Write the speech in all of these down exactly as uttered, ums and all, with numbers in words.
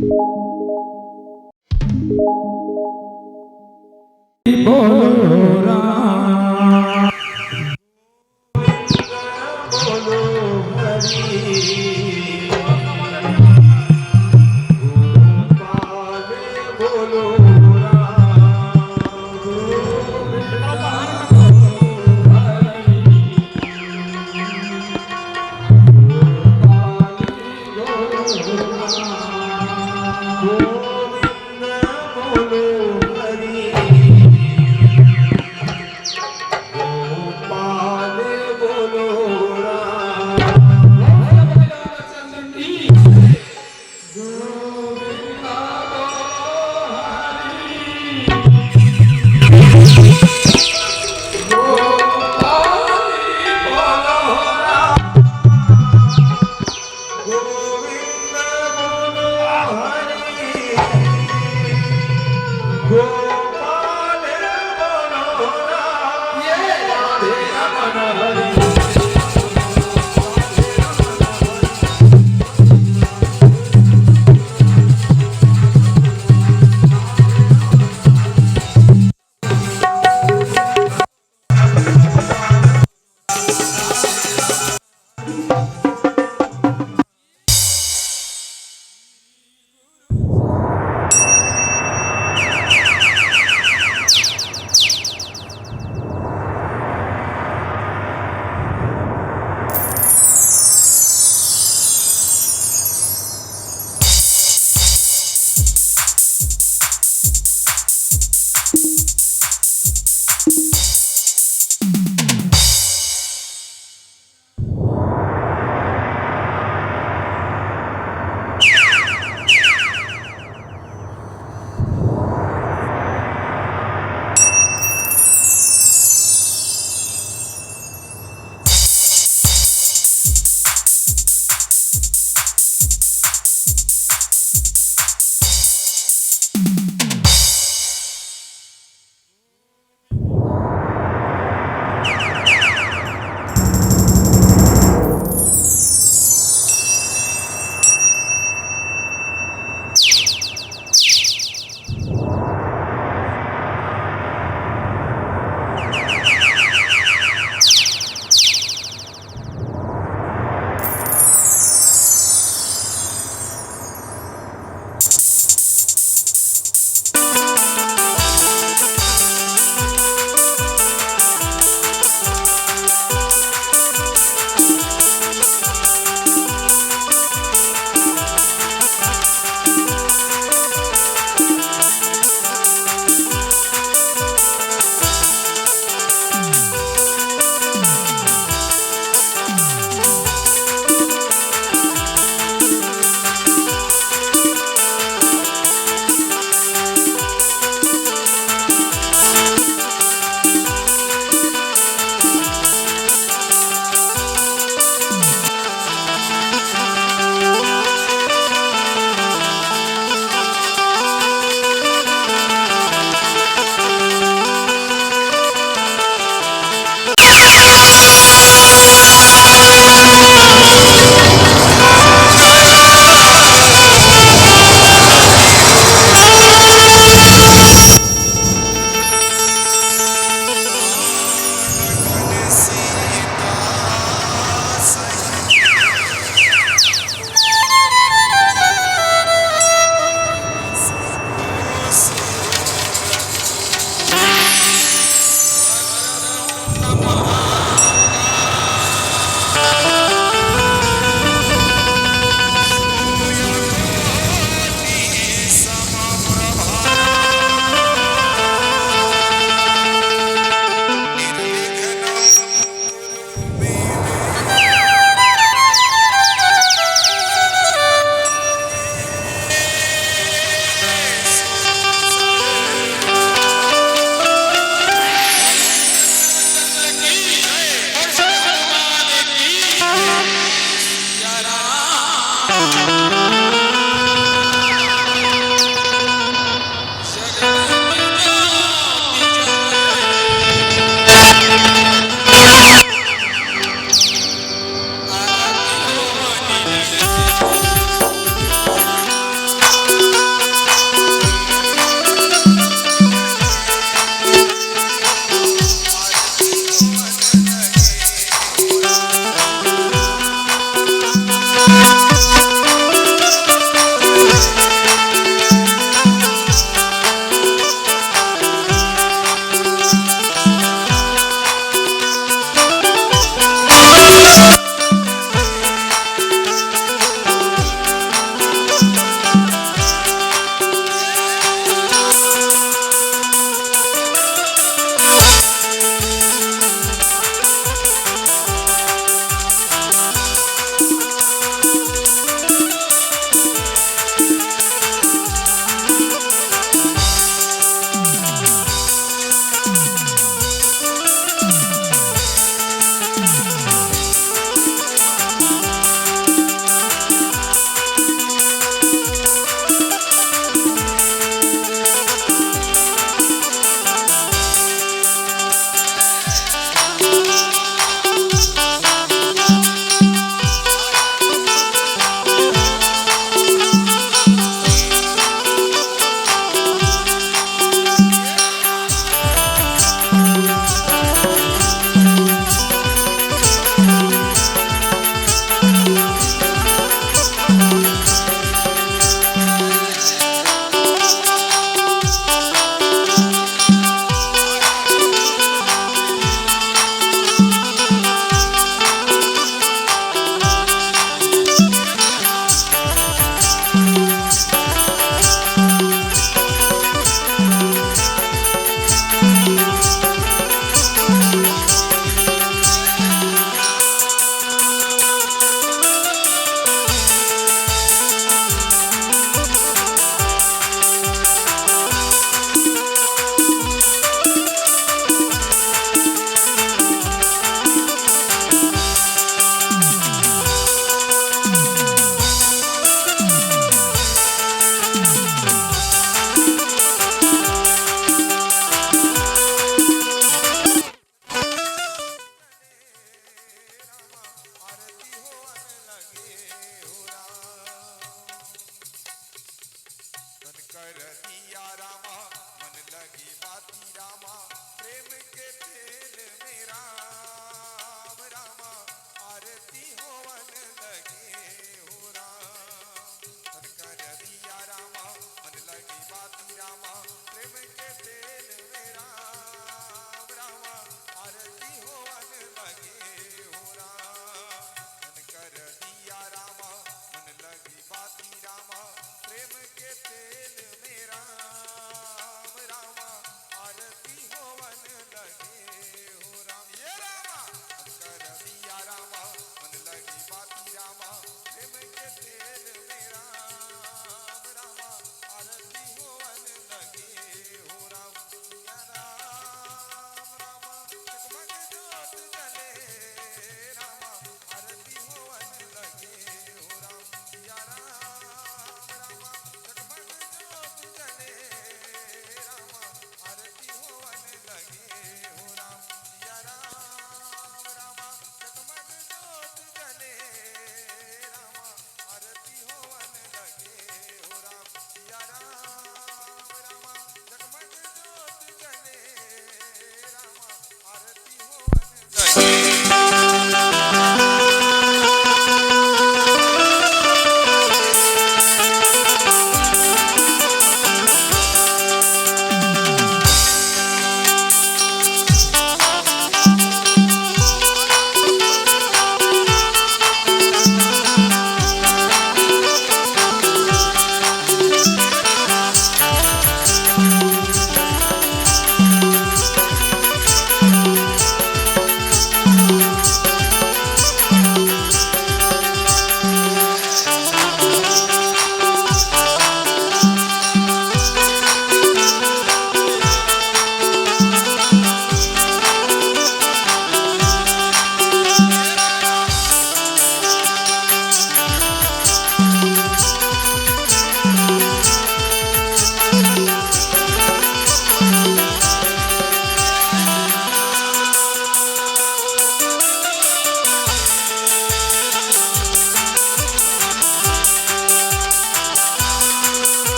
बोलो राम। रतिया रामा, मन लगी बाती रामा, प्रेम के तेल में राम रामा, आरती होवन लगे हो राम। मन कर दिया रामा, मन लगी बाती रामा, प्रेम के तेल में राम रामा, आरती होवन लगे हो राम। मन कर दिया रामा, मन लगी बाती रामा, प्रेम के तेल में राम रामा, आरती होवन लगे हो राम। ये रामा, मन कर दिया रामा, मन लगी बाती रामा, प्रेम के तेल में राम रामा, आरती होवन लगे हो राम। या राम रामा, जगमग जोत जले रामा, आरती होवन लगे हो राम। या राम रामा, जगमग जोत जले रामा, आरती होवन लगे हो राम। या राम रामा, जगमग जोत जले रामा, आरती होवन लगे हो राम। या राम रामा, जगमग जोत जले रामा, आरती होवन लगे।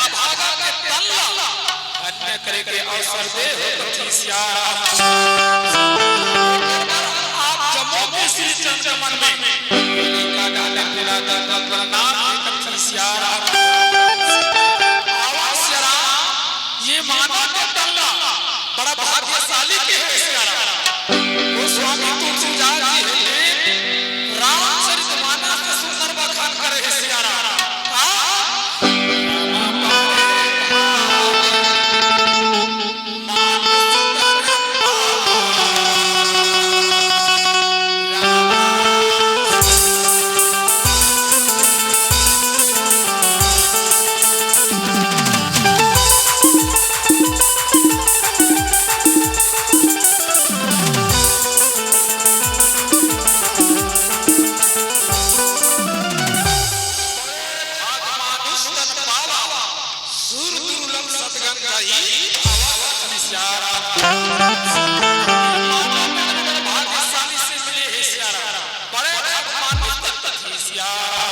अभागा के तन ला धन्य करे के अवसर दे हो कथी सियाराम। आप जम्मो के श्री चरण कमल में का डाले तेरा दंड प्रणाम हे कथी सियाराम। आवा सियाराम, ये मानव के तन ला बड़ा भाग्यशाली के हे सियाराम। गोस्वामी तुलसीदास जी हे रामचरित मानस के सुंदर बखान करे हे सियाराम। आ? भाग मानुष तन पावा, सुर दुर्लभ सतगन कही, आवा कथी सियाराम। भाग्यशाली से मिले हे सियाराम। बड़े भाग मानुष तन कथी सियाराम।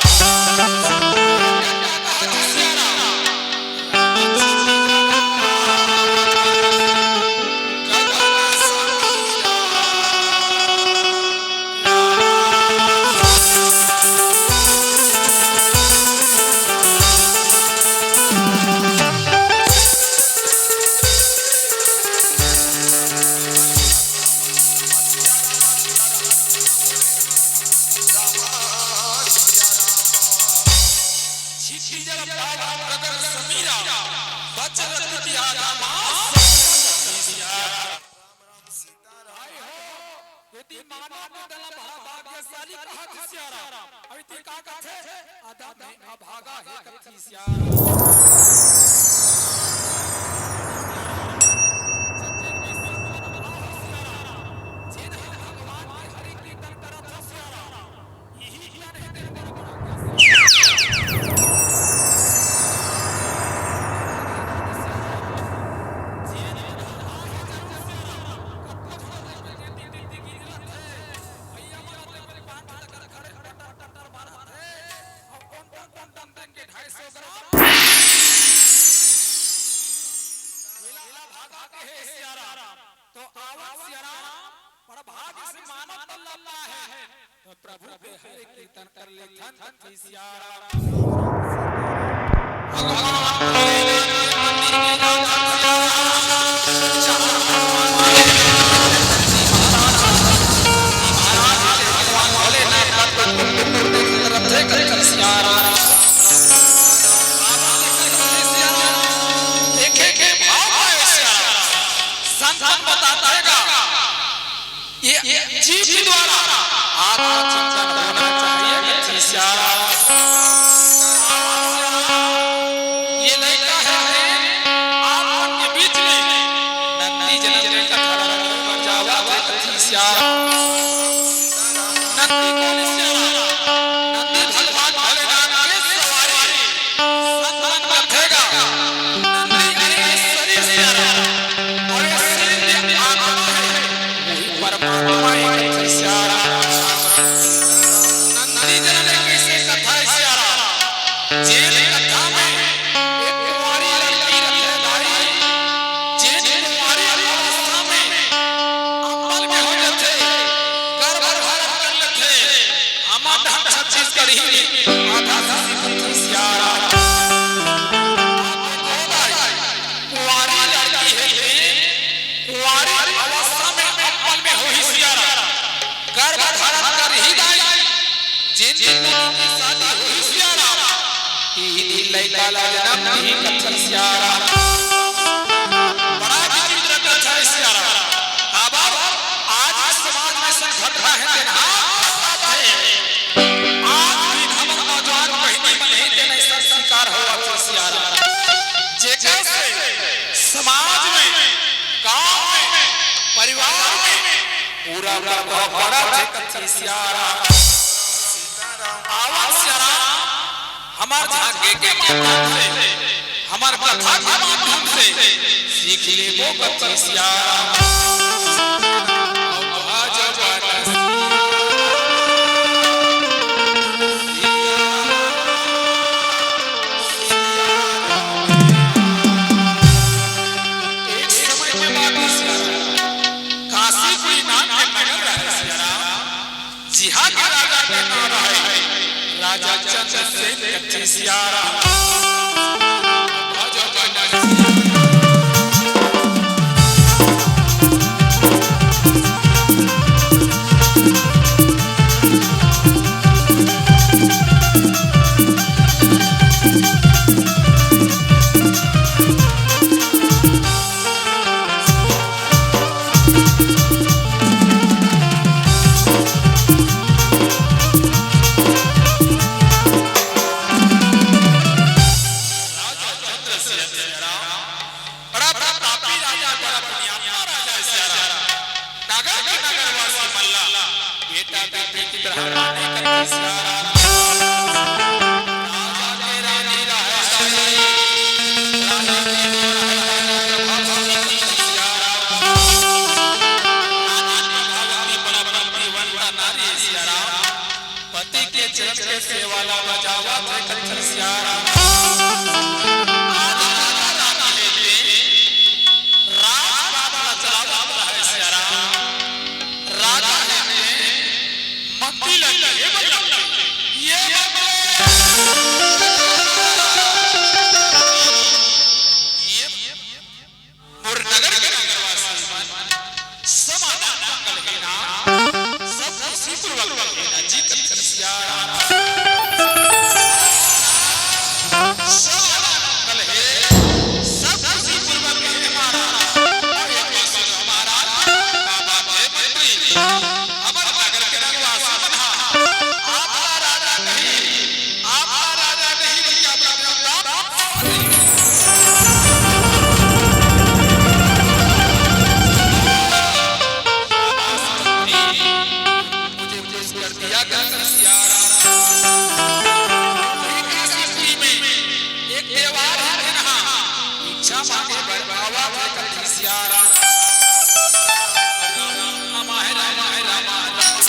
छिपी जल पावा गगन समीरा, बचल तुति आधा मास। यदि मानव के तन ला बड़ा भाग्यशाली कहत सियाराम, अभी ते का कहथे? अधम हे, अभागा हे कथी सियाराम। जेन ह भगवान के हरि कीर्तन करत हे सियाराम, यही ज्ञान हे तेरे बड़ा भाग्यशाली। तो आवत सियाराम, बड़ भाग्य से मानव तन ला पाए हे। तो प्रभु के हरि कीर्तन कर लेथन कथी सियाराम। भगवान भोलेनाथ के मंदिर में जाथन सियाराम। जहाँ भगवान भोलेनाथ जी महाराज, जी महाराज भगवान भोलेनाथ का टुकुर टुकुर देखत रथे कथी सियाराम। बाबा देखत रथे सियाराम। देखे के भाव आए सियाराम। संत बताथे गा, ये जीव के द्वारा आत्मचिंतन होना चाहिए कथी सियाराम। ये लइका हे, आप मन के बीच में नंदी जनम के कथा ला रखे बर जावत हे कथी सियाराम। नंदी कोन सियाराम? नंदी भगवान भोलेनाथ के सवारी। संत मन कथे गा, नंदी अरे ये शरीर सियाराम, अरे शरीर के आत्मा हे, वही परमात्मा हे कथी सियाराम। नंदी जनम के कइसे कथा हे सियाराम? जेन कथा में एक कुंवारी लड़की रथे दाई, जेन कुंवारी अवस्था में अम्बल में हो जथे, गर्भ धारण कर लेथे, हमर ढंग छत्तीसगढ़ी में आधा सासी कथी सियाराम। कुंवारी लड़की हे, कुंवारी अवस्था में अम्बल में होही सियाराम। गर्भ धारण करही दाई, जेन दिन नंदी के शादी होही सियाराम, इही दिन लइका ला जनम दिही कथी सियाराम। बड़ा विचित्र कथा हे सियाराम। अब आज के समाज में सब घटना हे तेन हा आज भी हमर नौजवान बहिनी मन हे तेन अइसन शिकार होवत हे सियाराम। जेकर से समाज में, गांव में, परिवार में बुरा प्रभाव पड़त हे कथी सियाराम। आवा सियाराम, हमर झांकी के माध्यम से, हमर कथा के माध्यम से सीख लेबो कथी सियाराम। कच्ची सियारा। राजा चंद्रसेन सियाराम, बड़ा प्रतापी राजा, बड़ा पुण्यात्मा राजा सियाराम। नगर के नगरवासी मन ला बेटा बेटी की तरह माने करके सियाराम। राजा के रानी रहे सही, राजा के राजा प्रभावती सियाराम। रानी प्रभावती बड़ा पतिव्रता नारी सियाराम। पति के चरण के सेवा ला बजावत हे कच्ची सियाराम। आज राजा रानी हे ते, राजपाट ला चलावत रहे सियाराम। राजा हे ते, मंत्री ला कहे बजावत हे। ये बात ये मोर नगर के नगरवासी मन, सब आनंद मंगल हे ना, सब खुशी पूर्वक हे ना जी, कच्ची सियाराम। सब आनंद मंगल हे, सब खुशी पूर्वक हे हमारा। अरे तो सुन हमारा, बाबा के मंत्री, हमर नगर के नगरवासी मन हा, आप ला राजा कही, आप ला राजा कही, बल्कि आप ला मुझे खुश कर दिया कच्ची सियाराम। वही का सृष्टि में एक देवार हे ना, भिक्षा मांगे बर आवा थे कच्ची सियाराम। रामा हे रामा हे रामा हे रामा।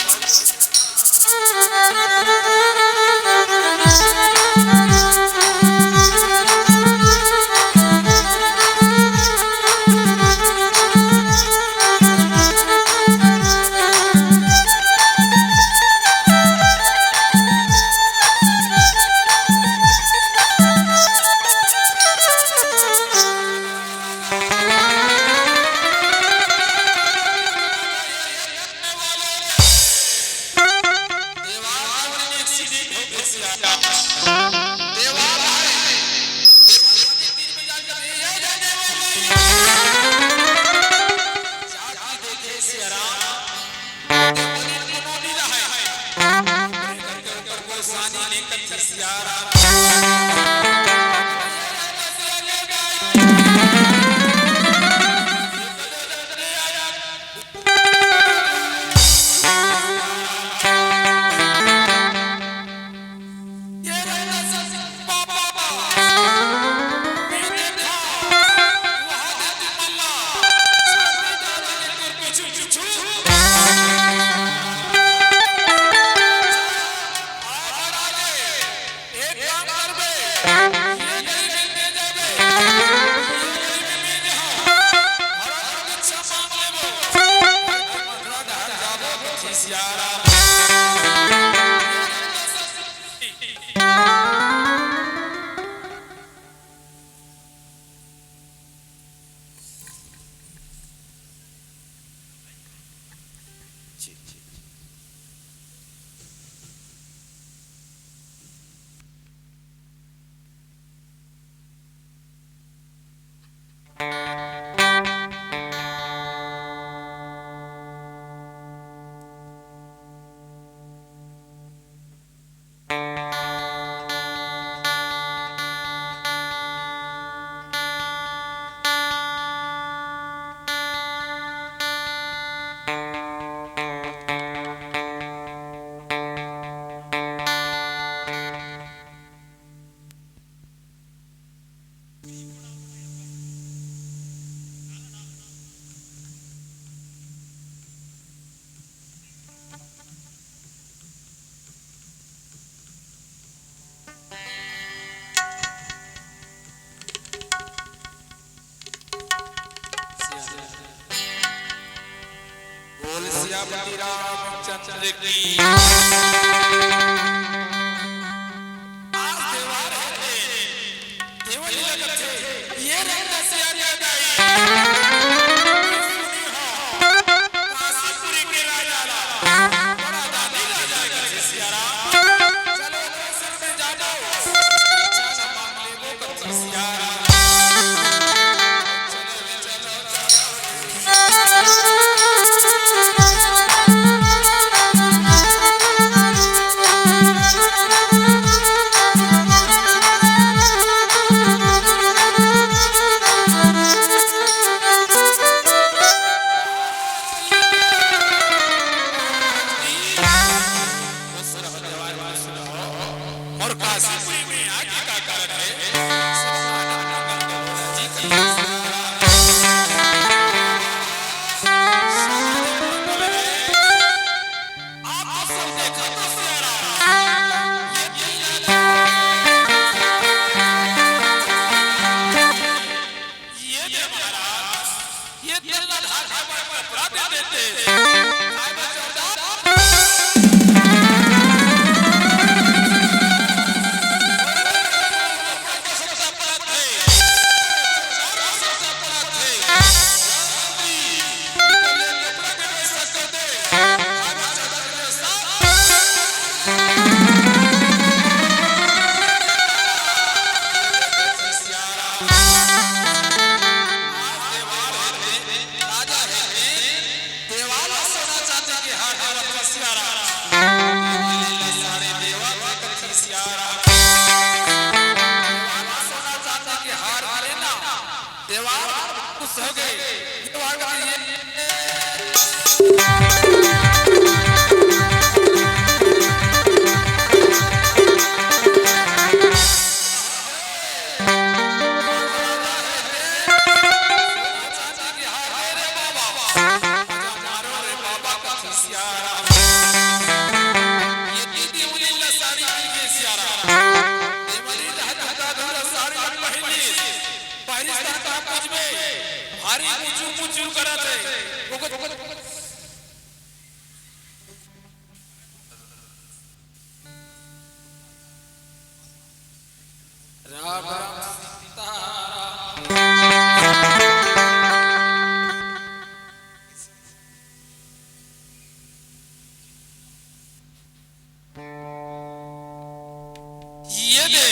बोल सियापति रामचंद्र की। और काशीपुरी में आके का करत हे? आप तो सब देखा तो प्यारा। ये दे महाराज, ये तेल ला धार के बड़ा कपड़ा दे देते। काय बा चौदह? देवाल सोना चांदी के हार देवत हे सियाराम। साड़ी देवत हे कथी सियाराम। देवाल सोना चांदी के हार मिले ना, देवाल खुश हो गए। देवाल का ये भारी मुचुर मुचुर करत हे। राम राम सीताराम। ये दे,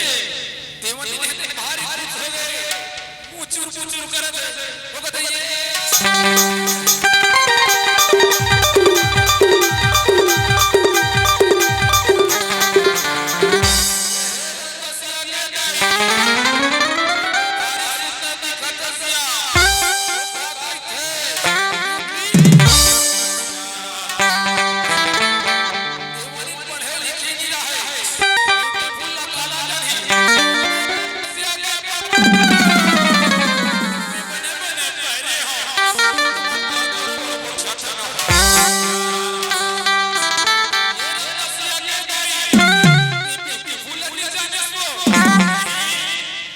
देवनी ने भारी खुश हो गए, मुचुर मुचुर करत हे, वो कहते ये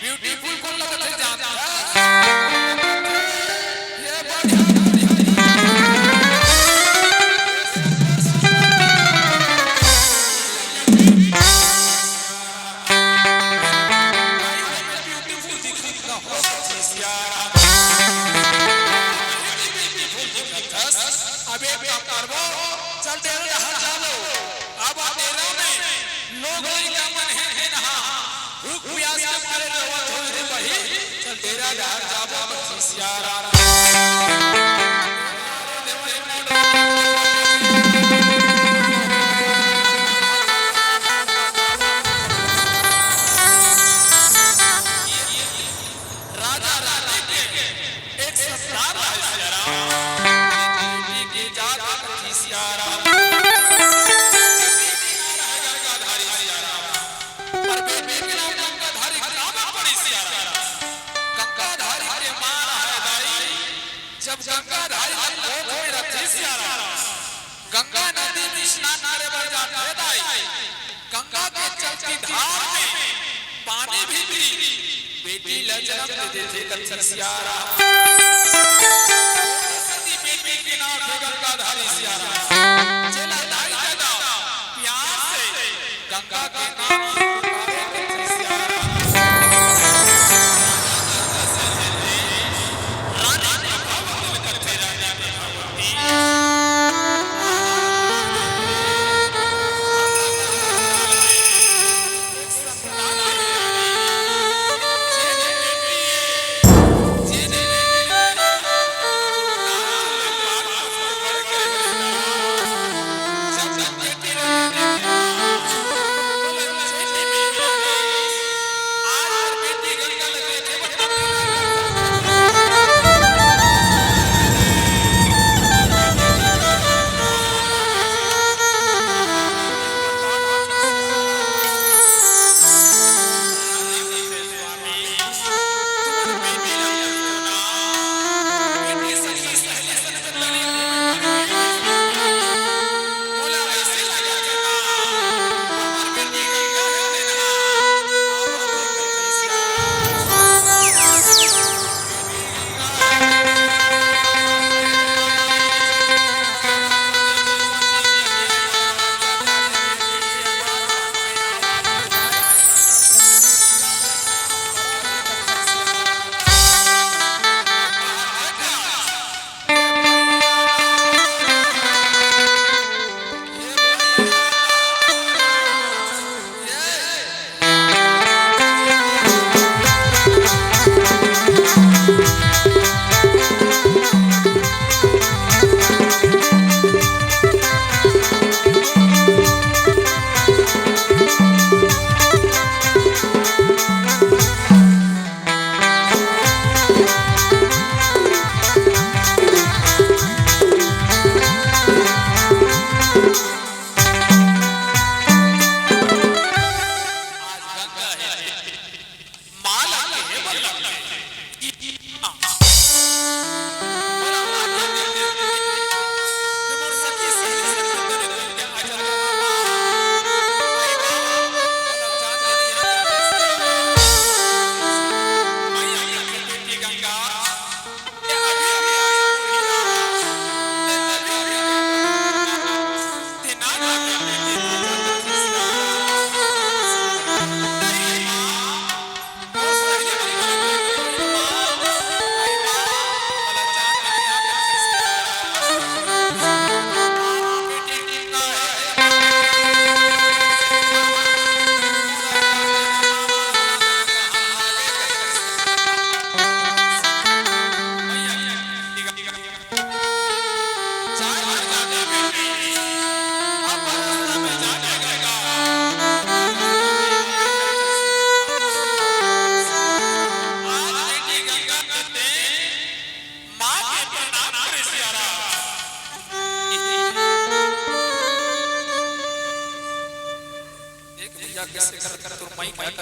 ब्यूटीफुल कोन लगत हे जानत हस? ये बढ़िया, बढ़िया। ब्यूटीफुल दिखत ना हो, सियारा। ब्यूटीफुल दिखत हस। अब एक काम करबो, चल डेरा डहर जाबो। अब डेरा में लोग लइका मन हे, हे नहा। भूख प्यास के मारे रोवत होय रे बहिन, चल डेरा डहर जाबो, बच्ची सियारा। राजा रानी के एक सरदार रहे सियारा। बेटी के जात बच्ची सियारा। गंगाधारी सियारा। पर बेटी के नाम गंगाधारी काबर पड़ी सियारा? गंगाधारी के माँ है दाई, जब गंगाधारी के कोख में रथे सियारा, गंगा नदी में स्नान करे बर जाथे दाई, गंगा के चलती धार में पानी भी पी, बेटी ल जन्म दे देथे कथी सियारा। सती बेटी के नाम हे गंगाधारी सियारा। जेला दाई ददा प्यार से गंगा के नाम से पुकारे कथी सियारा। रानी प्रभावती कथे रानी प्रभावती।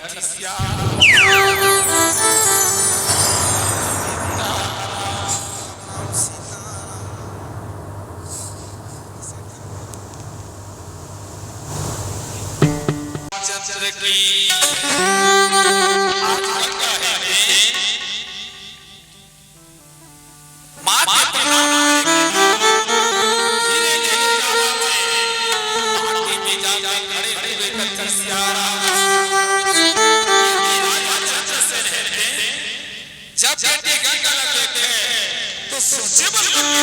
कथी सिया चंद्र की आज गंगा है, माँ के प्रणाम। धीरे धीरे गावा थे, माटी में जाके खड़े हुए कथी सिया। ये राजा चंद्रसेन है, जब बेटी गंगा ला देखे, तो सोचे बन लगे।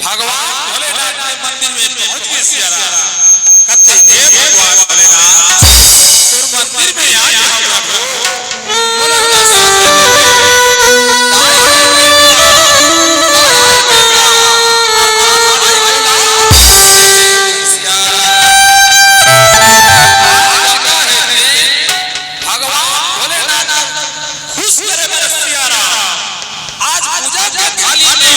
भगवान भोलेनाथ के मंदिर में पहुंच के सियारा कथे, "हे भगवान भोलेनाथ, तोर मंदिर में आज हम लोग बोला का साथ में तारे के बोला, तारे के बोला, सियारा।" आज लगा है भगवान भोलेनाथ खुश करे बर सियारा। आज पूजा के थाली में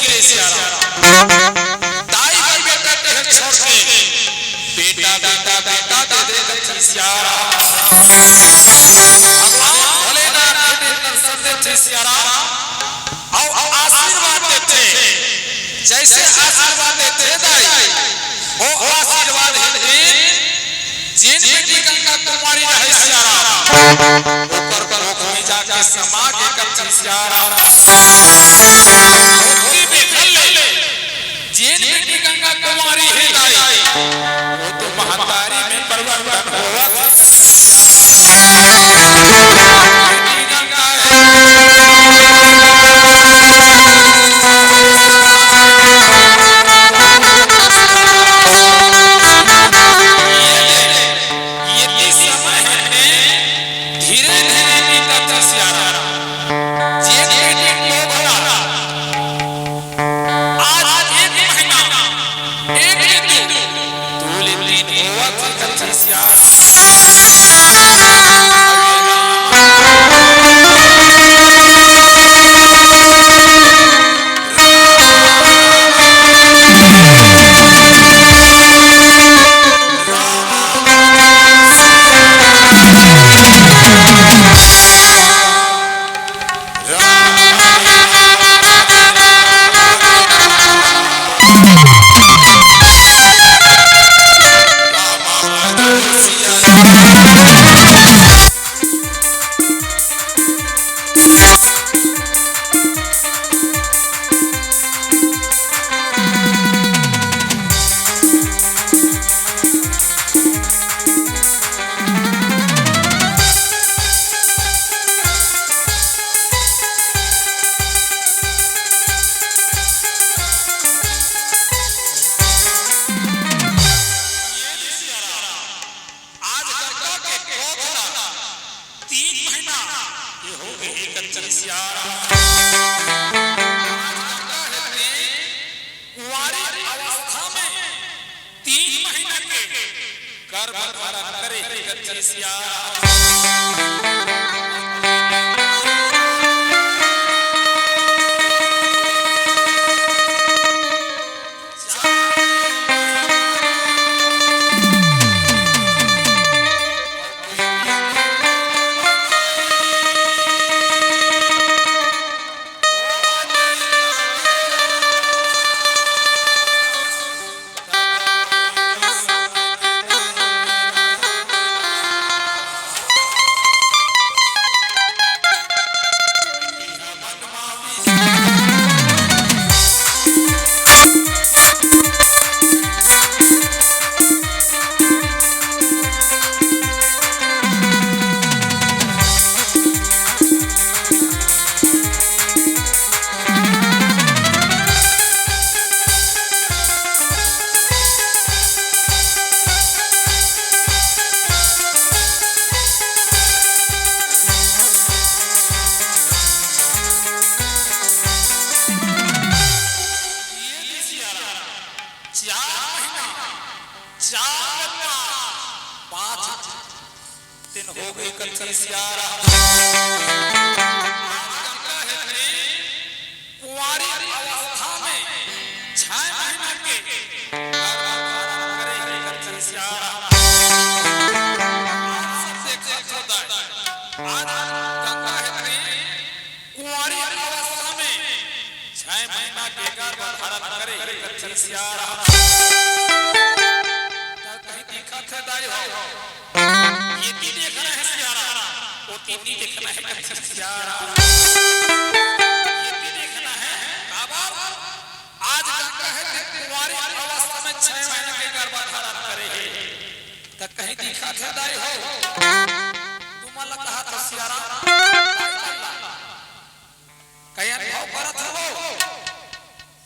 दे सियाराम। दाई बर बेटा के छोड़ के, बेटा, बेटा, बेटा दे दे कथे सियाराम। भगवान भोलेनाथ के दर्शन देथे सियाराम। अउ आशीर्वाद देथे, जइसे आशीर्वाद देथे दाई, ओ आशीर्वाद हे जेन बेटी गंगा कुमारी रहे सियाराम, ओकर कोख में जाके समा गे कथे सियाराम। धरती में घलो जेन बेटी गंगा कुमारी हे दाई, ओ तो महतारी में परिवर्तन होवत हे। बेटी गंगा हे। ये, ये समय हे, धीरे धीरे बीतत हे सियाराम। जेन बेटी को भला आज एक महीना, एक ले दू, दू ले तीन होवत हे कथे सियाराम। आज गंगा के कोख ला तीन महीना ये हो गे हे कथे सियाराम। आज गंगा हे कुंवारी अवस्था में तीन महीना के गर्भ धारण करे हे कथे सियाराम। चार महीना, चार महीना, पाँच दिन हो गे कथे सियाराम। आज गंगा हे कुंवारी अवस्था में छह महीना के गर्भ धारण करे हे कथे सियाराम। आज सब देखत हो दाई, आज गंगा हे कुंवारी अवस्था में छह महीना के गर्भ धारण करे हे कथे सियाराम। त कहीं दिखत हे दाई हो, ये ती देखना हे सियाराम, वो ती नी देखना हे कथे सियाराम। ये ती देखना हे, काबर? आज गंगा हे कुंवारी अवस्था में छह महीना के गर्भ धारण करे हे। त कहीं दिखत हे दाई हो, तुमन ला कहत हो सियाराम, कहीं अनुभव करत हो,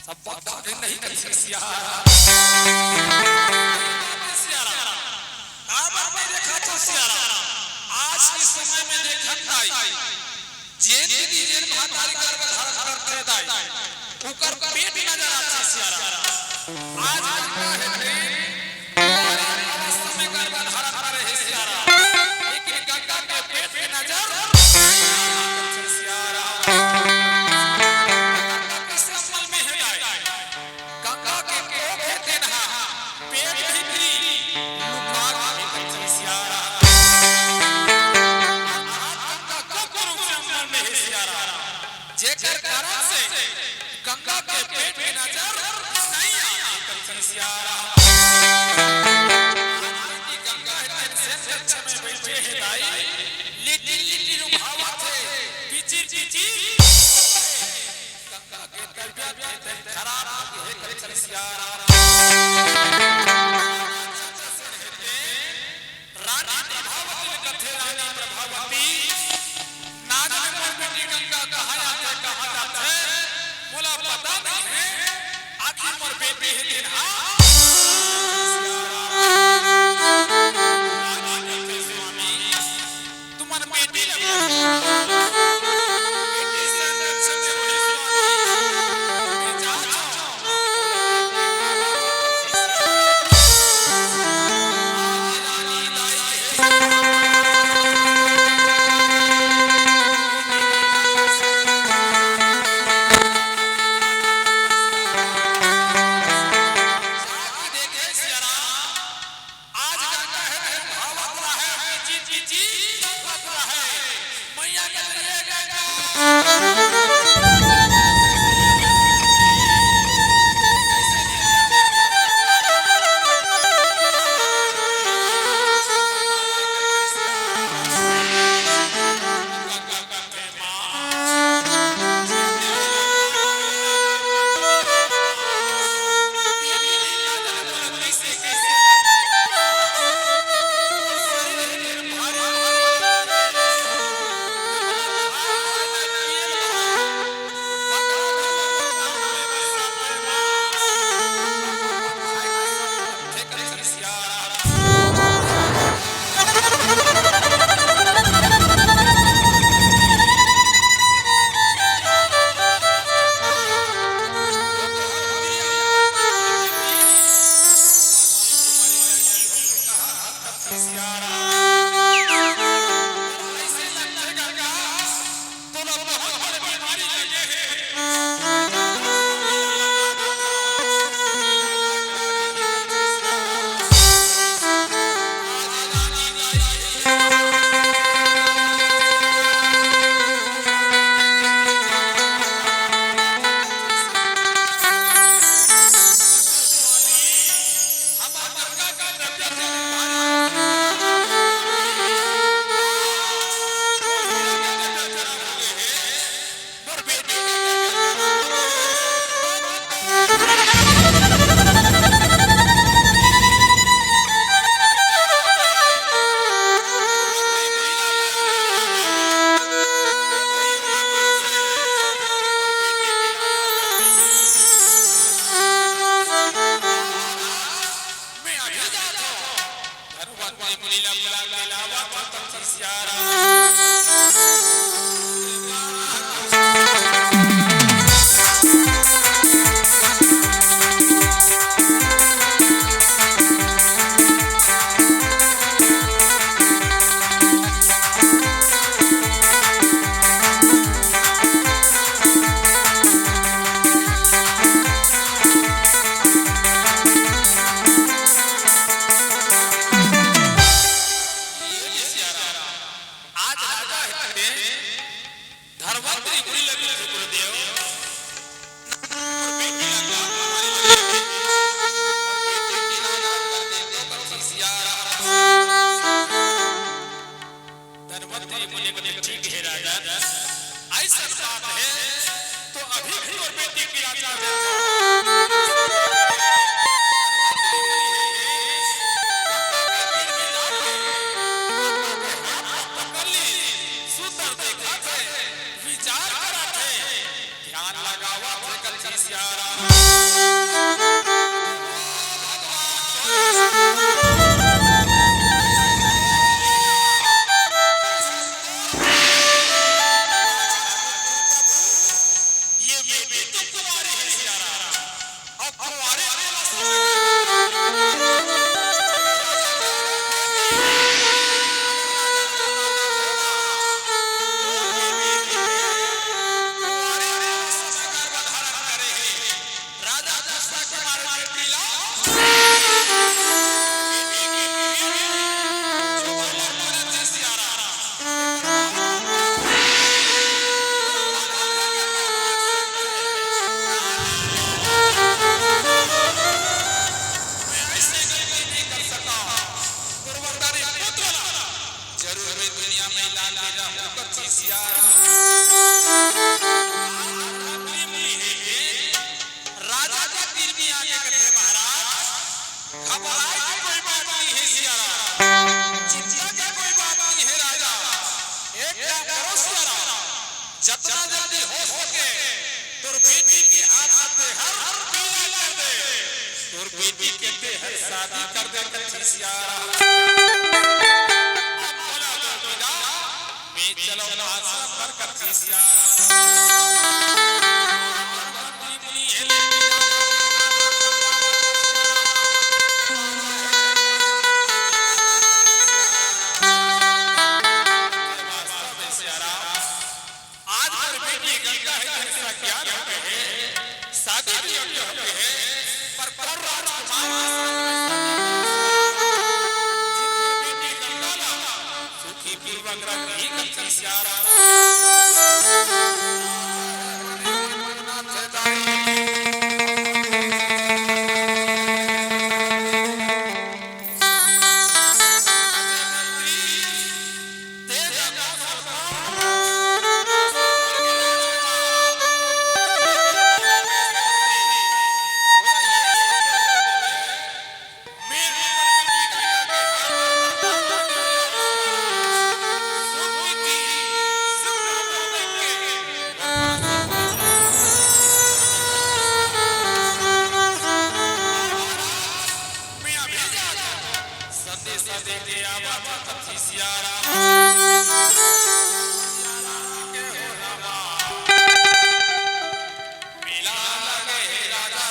सब बात नहीं कथे सियाराम। सियाराम, काबर नहीं देखत हो सियाराम? आज के समय में देखत दाई, जेन दीदी जेन महतारी गर्भ धारण करथे दाई, ओकर पेट नजर आथे सियाराम। आज गंगा हे प्रेम, कुंवारी अवस्था में गर्भ धारण करे हे सियाराम, लेकिन गंगा के पेट के नजर सियाराम। गंगा के संबल में हे दाई, कारण से गंगा के पेट में नजर नहीं आती। कलकल सियारा। आज बेटी गंगा है, तेरे से कच्छ में बैठे है दाई, लिटिल लिटिल रुभावत है, पिचिर पिचिर। गंगा के तबीयत है, खराब हो गई है, कलकल सियारा। रानी प्रभावती ने कथे, रानी प्रभावती, ना जाने मोर बेटी गंगा कहाँ आथे, कहाँ जाथे, मोला पता नहीं है। आखिर मोर बेटी हे दिन हा। रानी कथे, स्वामी, तुमन बेटी ल बेटी संरक्षण में होही, स्वामी। बेटा, आज गंगा है, भावत रहे, पीछे पीछे भावत रहे। मैया के लिए गंगा। आज राजा हे धनवंतरी मुनि लगे गुरुदेव। धनवंतरी मुनि कथे, ठीक हे राजा, अइसन बात हे त अभी भी तोर बेटी के राजा पकड़ ली, सुंदर देखत हे, विचार करत हे। ध्यान लगावत हे कलकल सियारा। ये बेटी तो कुंवारी हे सियारा। अब कुंवारी राजा गुस्सा के मारे बेटी ला तोर बेटी के तेहर शादी कर दे कथी सियारा। अब बोला दो बिदा, मैं चलो आश्रम पर कथी सियारा। आज कर बेटी गंगा हे, तेन संज्ञान हो गे हे, शादी भी योग्य हो गे हे, पर कर राजकुमार जिन कर बेटी गंगा ला सुखी पूर्वक रखही कथी सियारा। संदेश दे के आवा था कथी सियारा। मेला लगे हे राजा।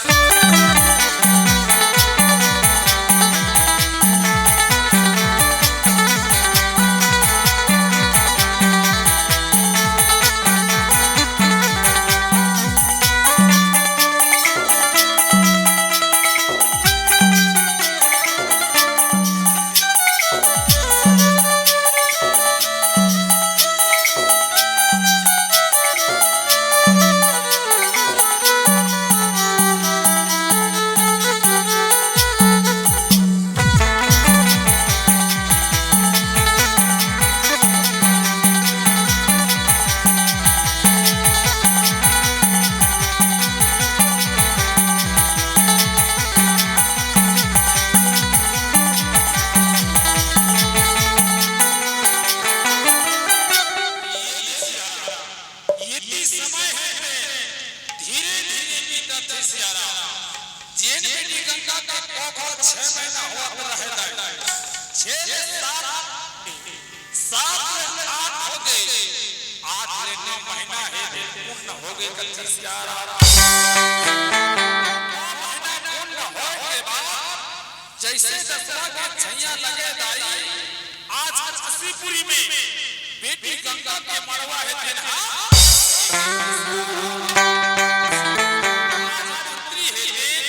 ये भी समय हे, धीरे धीरे बीतत हे सियारा। जेन बेटी गंगा के कोख छह महीना होत रहे दाई, छह ले सात, सात ले आठ हो गे, आठ ले नौ महीना हे, पूर्ण हो गे कथी सियारा। नौ महीना पूर्ण होए के बाद जैसे दसवां के छैया लगे दाई, आज काशीपुरी में बेटी गंगा के मड़वा हे तेन हा। आज पुत्री हे तेन,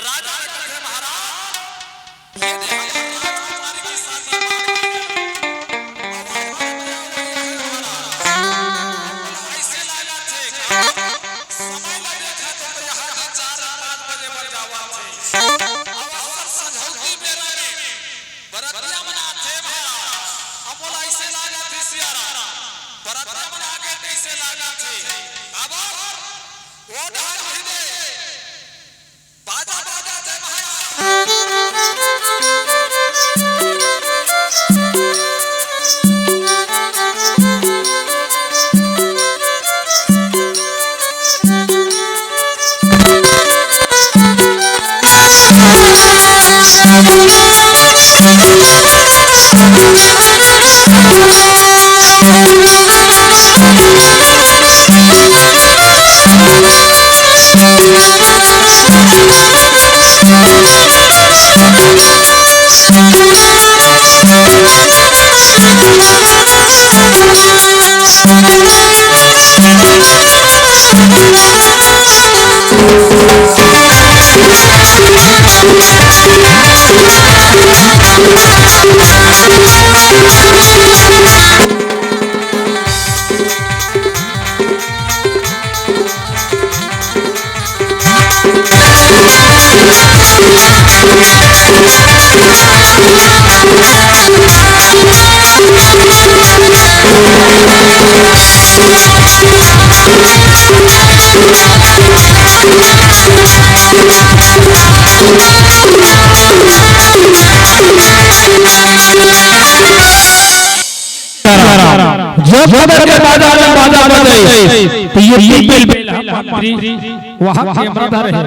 राजा ने कहे महाराज, ये दे हमर राजकुमारी की शादी। ऐसे लाला थे, समय लगे था तो यहाँ के चार पाँच बजे बन जावा थे। अब अवसर संझौती बेरा में बरतिया मन आथे महाराज, अब मोला अइसे लागत हे सियारा, बरतिया मन आगे तइसे लागत हे। अब ओ डहर भी दे, बाजा बाजा जय महाराज। ये बजे बाजा में बाजा बजे, तो ये टीम बेल बेल ह मंत्री, वहाँ कैमरा धरे हे,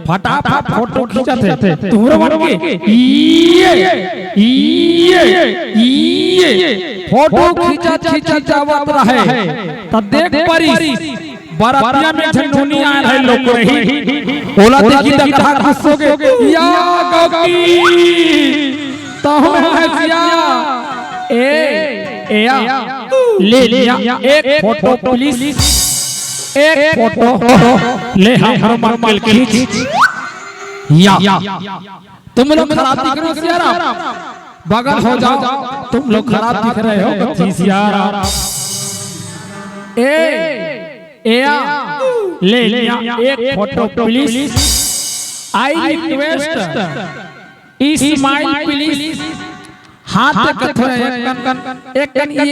फटाफट फोटो खींचत हे, तुहरे मन के, ये, ये, ये, फोटो खींचत, खींचत जावत रहे, त देख परिस, बरतिया में झन नोनी आए रहे लोग रही, ओला देखी त ग्राहक खुश हो गे, या गौकी, तहूँ हँसिया। ए, ए, या, ले लिया, एक फोटो please, एक फोटो ले, हम हनुमान के खींच। या, तुम लोग खराब दिख रहे हो सियाराम, बगल हो जाओ, तुम लोग खराब दिख रहे हो सीसीआर। ए, ए, या, ले लिया, एक photo please, I request, Smile please। हाथ कथे एक कन, एक कन ये,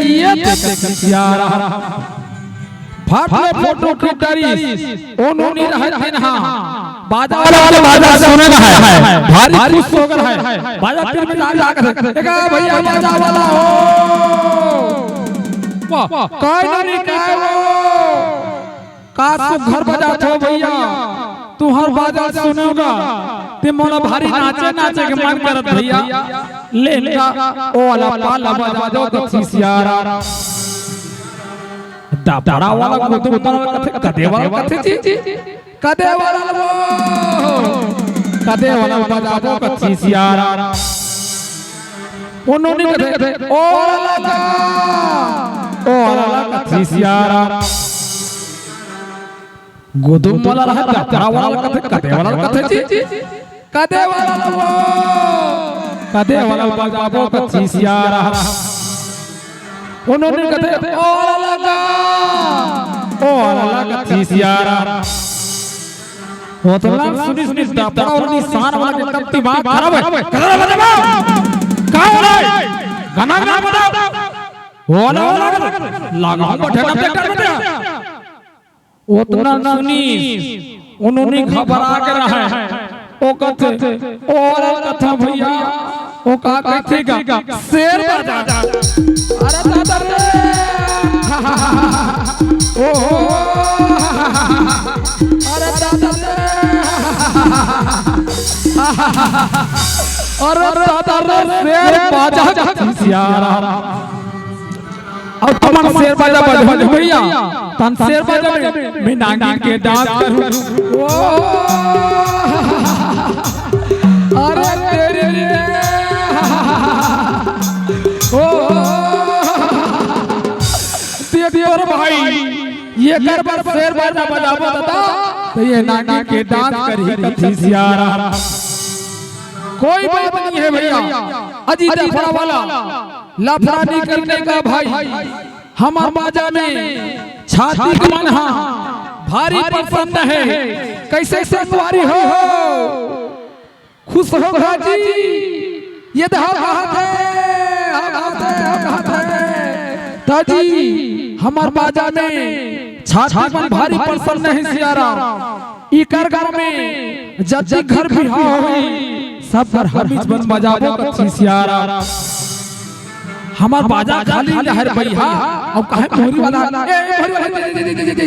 ये ते सियारा। फट ले फोटो खींच डारिस। ओ नोनी रहे तेन हा। बाजा वाला बाजा सुने ना है। भारी खुश हो गए है। बाजा तीर में जा, जा कर। देखा भैया बाजा वाला हो। वाह, काय नोनी काय हो। का सुघर बजात हो भैया, तुहर बाजा सुनोगा, ते मोला भारी नाचे, नाचे के मन करत भैया। ले इनका ओ वाला पाला बजा दो कथी सियारा। दबड़ा वाला गुदुम वाला कथे, कदे वाला कथे जी, कदे वाला वो, कदे वाला बजा दो कथी सियारा। ओ नोनी कथे, ओ वाला लगा, ओ वाला लगा कथी सियारा। गुदुम वाला रहा, दबड़ा वाला कथे, कदे वाला कथे जी, कदे वाला लगो, कदे वाला बजाबो कथी सियारा। ओ नोनी कथे, ओ वाला लगा, ओ वाला लगा कथी सियारा। ओतना सुनी सुनी दबड़ा और निशान वाला के एकदम दिमाग खराब है। कदे वाला बजाबो? का हो रहा है? गाना गाना बजाओ। ओ वाला वाला लगा, लगा, लगा, लगा, लगा, लगा, लगा, लगा, लगा, लगा, लगा, ओतना सुनी, ओ नोनी घबरा के रहे। ओ कथे, ओ वाला कथा भैया, ओ का कथे गा? शेर बजा। अरे दादा रे। ओ, अरे दादा रे। अरे दादा रे, शेर बजा सियारा। अब तुमन शेर बाजा बजाओ भैया, तन शेर बाजा में मैं नागिन के डांस करूं। ओ, अरे तेरी रे। ओ, ते तोर भाई, ये कर बर शेर बाजा बजाबो दादा, तो ये नागिन के डांस करही कथी सियारा। कोई बात नहीं है भैया, अजी लफड़ा वाला लफड़ा नहीं करने का भाई। हमर बाजा में छाती के मन हा भारी प्रसन्न है। कैसे संगवारी हो, खुश हो गा जी? ये तो हम हाथ है, हम हाथ है, हम हाथ है। ताजी, हमर बाजा में छाती मन भारी प्रसन्न है सियारा। इकर गांव में जति घर बिहाव होई, सब घर हमीच बन बजाबो कथी सियारा। हमर बाजा खाली लहर बइहा, अउ काहे मोहरी वाला, ए, ए, मोहरी वाला,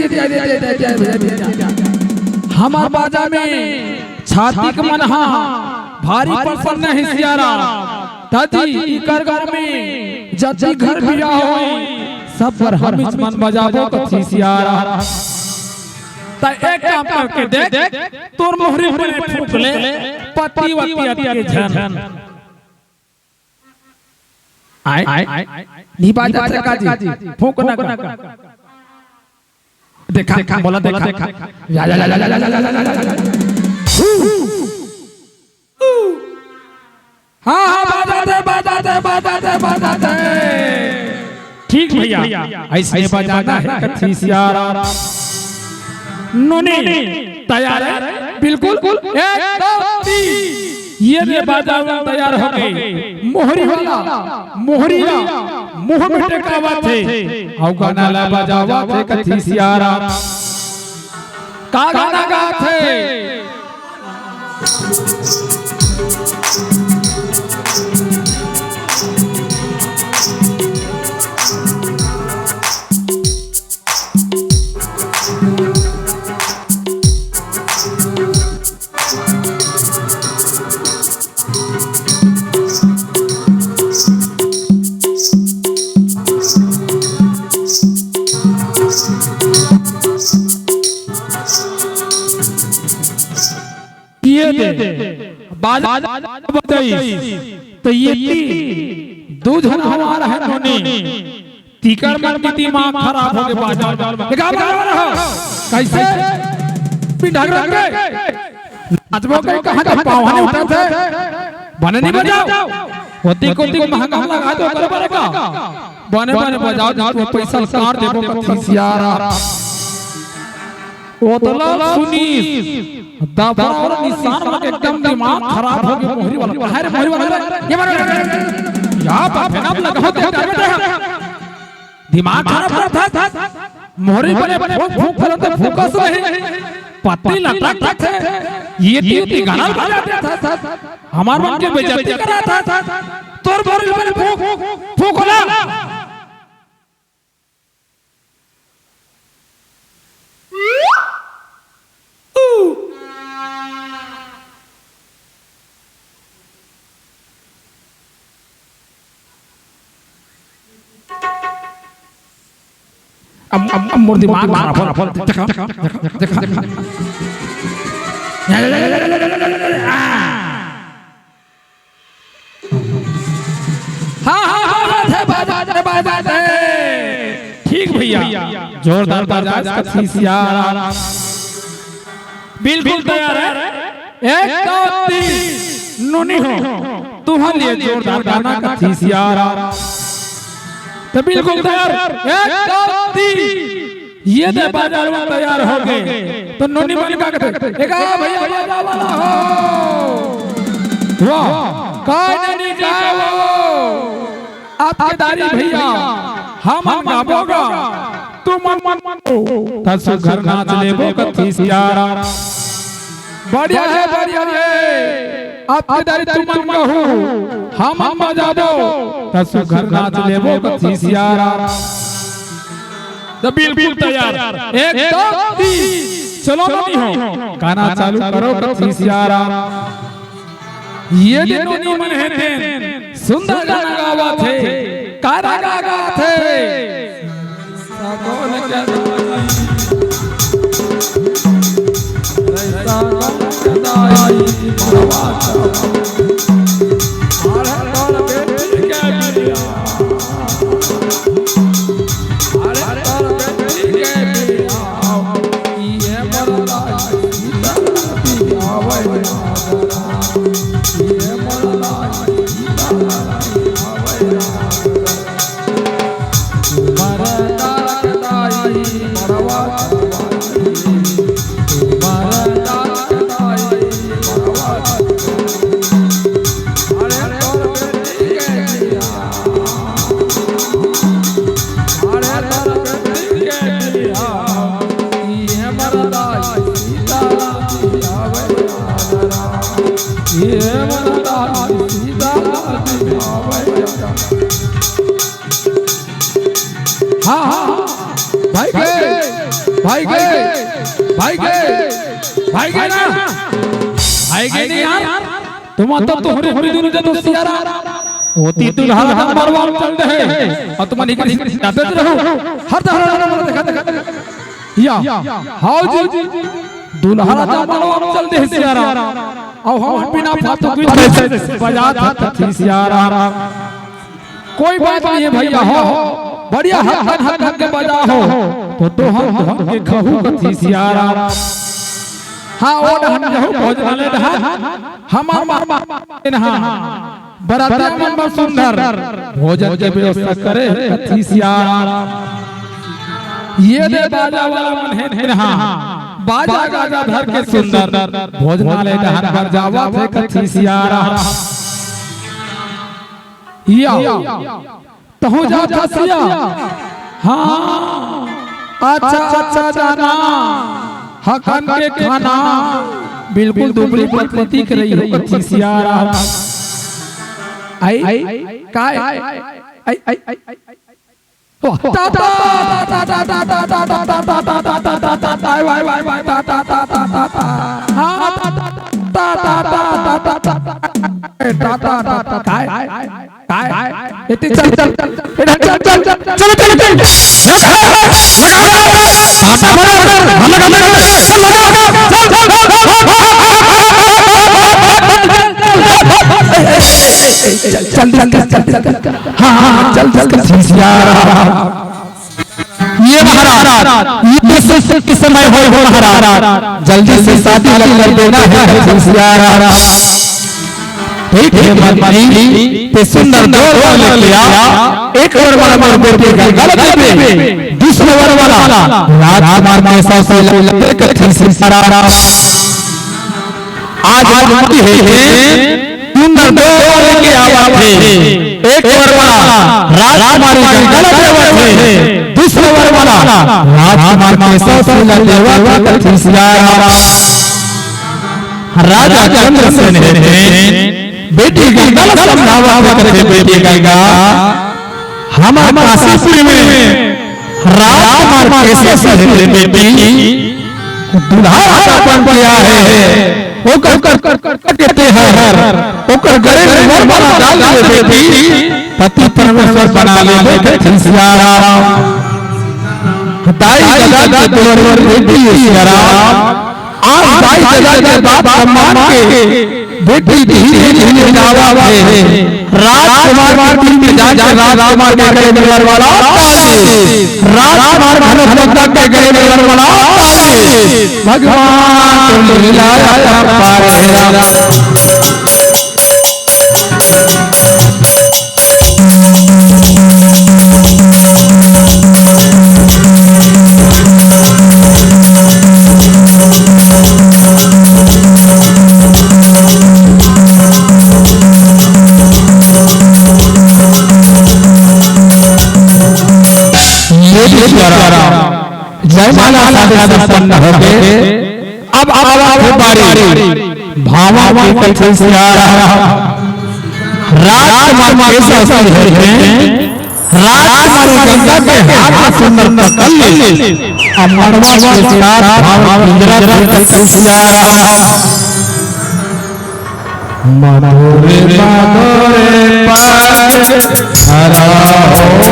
हमर बाजा में छाती के मन हा भारी प्रसन्न है सियारा। ताजी इकर गांव में जति घर बिहाव होई, सब घर हमीच मन बजाबो कथी सियारा। त एक काम करके देख, तोर मोहरी बने फूक ले, पति वति अति के झन। आय, आय, नी बाजा चका जी, फूक ना कर। देखा, देखा, बोला देखा। या, या, या। हाँ, हाँ, बाजा दे, बाजा दे, बाजा दे, बाजा दे। ठीक भैया, ऐसे बजाना है कथी सियारा। नोनी तैयार है, बिल्कुल, एक, दो, तीन। ये रे बाजा तैयार हो गए। मोहरी वाला, मोहरी ला, मुंह में टेकावत हे, अउ गाना ला बजावत हे कथी सियारा। का गाना गात हे? दे, बाजा बजाइस, त ये ती दू झन हमार हे नोनी, तिकर मन के दिमाग खराब होगे बाजा। ये का बजा रहा हो? कैसे? पिंडा के नाचबो के कहाँ के पाँव नइ उठत हे? बने नइ बजाव। ओती कोती महंगा लगा दो, ओकर बर का? बने बने बजाव, तू पैसा काट देबो कथी सियारा। ओतला सुनीस, दफरा अउ निशान मन के एकदम दिमाग खराब होगे मोहरी वाला। काहे रे मोहरी वाला रे? ये मारो। या बात हे ना, अब लगाओ तो क्या बेटा? दिमाग खराब करत हस। मोहरी बने फूंक फूंक फूंक फूंक फूंक नहीं। पत्ती लटक तक हे। ये ती ती गाना बजा देत हस। हमार मन के बेइज्जती करत हस। तोर मोहरी बने फूंक फूंक फूंक होला। अब, अब, अब मोर दिमाग खराब हो, देखा, देखा, देखा। हाँ, हाँ, हाँ, बात हे, बात, बात, बात, बात हे। ठीक भैया, जोरदार बाजा, कथी सियारा। बिल्कुल तैयार हे। एक, दो, तीन, नोनी हो, तुँहर लिए जोरदार गाना कथी सियारा। त बिल्कुल तैयार, एक, दो, तीन। ये दे बाजा वाला तैयार होगे। त नोनी मन का कथे, "ए का भैया बाजा वाला हो?" वाह, का नोनी का हो? अब केदारी भैया, हमन गाबो गा, तुमन मन त सुघर नाच लेबो कथी सियारा। बढ़िया हे, बढ़िया हे। अब केदारी तुमन कहू, हमन बजाबो, त सुघर नाच लेबो कथी सियारा। त बिल्कुल तैयार। एक, दो, तीन। चलो नोनी हो। गाना चालू करो कथी सियारा। ये दे नोनी मन हे तेन। सुंदर गाना गावत हे। का राग गावत हे? हाँ, हाँ, हाँ। भाई के, भाई के, भाई के, भाई के ना। भाई के नहीं यार। तुम तो तोहरे होरी दूर जब सियारा। ओती दुल्हा का मरवा चल रहे। अउ तुम निकल नाचत रहो। हर तरह देखा, देखा, देखा। या, हाओ जी, दुल्हा राजा मनवा चल दे सियारा। अउ हम बिना फालतू की बजा सकत हन सियारा। कोई बात नहीं हे भैया हो, बढ़िया हक्कन हक्कन के बजा हो, त तोहन तोहन के खहू कथी सियारा। हाँ, ओ डहन जहू भोजनालय डहन, हमार मा-, मा-, इनहा। बरातिया मन बर सुंदर भोजन के व्यवस्था करे हे कथी सियारा। ये दे बाजा वाला मन हे तेनहा, बाजा गाजा धर के सुंदर भोजनालय डहर बर जावत हे कथी सियारा। या, तहूँ जात हस सिया? हाँ, अच्छा, अच्छा, जाना। हकन के खाना बिल्कुल दुबरी पतली दिख रही हो कथी सियारा। आई, आई, काय? आई, आई, आई, आई, आई। जल्दी कर, जल्दी कर। हाँ, हाँ, हाँ, जल्दी कर, जल्दी कर। ये महाराज, ये सुख के समय हो, हो महाराज, जल्दी से शादी कर देना है, कथन सियाराम। ठीक है मंत्री, ते सुंदर दो वर लेके आ, एक वर वाला मोर बेटी गंगा ल देबे, दूसरा वर वाला राजकुमार केसव ल देबे, कथन सियाराम। आज मंत्री हे के सुंदर दो वर लेके आवत हे। एक वर वाला राजकुमारी गंगा ल देवत हे, दूसरा वर वाला राजकुमार केसव ल देवत हे, कथन सियाराम। राजा चंद्रसेन हे तेन बेटी गंगा ल समझावत हे, कथे, बेटी गंगा, हमर काशीपुर में राजकुमार केसव हे तेन बेटी, दुल्हा राजा बन के आए हे, ओकर, ओकर, ओकर के तेहर, ओकर गले में वर माला डाल ले बेटी, पति परमेश्वर बना ले बेटी, कथन सियाराम। दाई ददा के दुलर बेटी सियाराम, आज दाई ददा के बात सम्मान के बेटी धीरे धीरे गावत हे। राजकुमार के दिल में जाके राजकुमार के गले में वर माला डाल ले। राजकुमार घनश्याम के गले में वर माला डाल ले। भगवान तुम लीला पार। ये भी प्यारा। जयमाला शादी संपन्न हो गए। अब, अब, अब, अब बारी भावा की, कथन सियाराम। राजकुमार केसव हे तेन, राजकुमारी गंगा के हाथ सुंदर पकड़ ले, अब मड़वा के साथ भावा पिंजरा के, कथन सियाराम। मधुर मधुर पद हरा हो।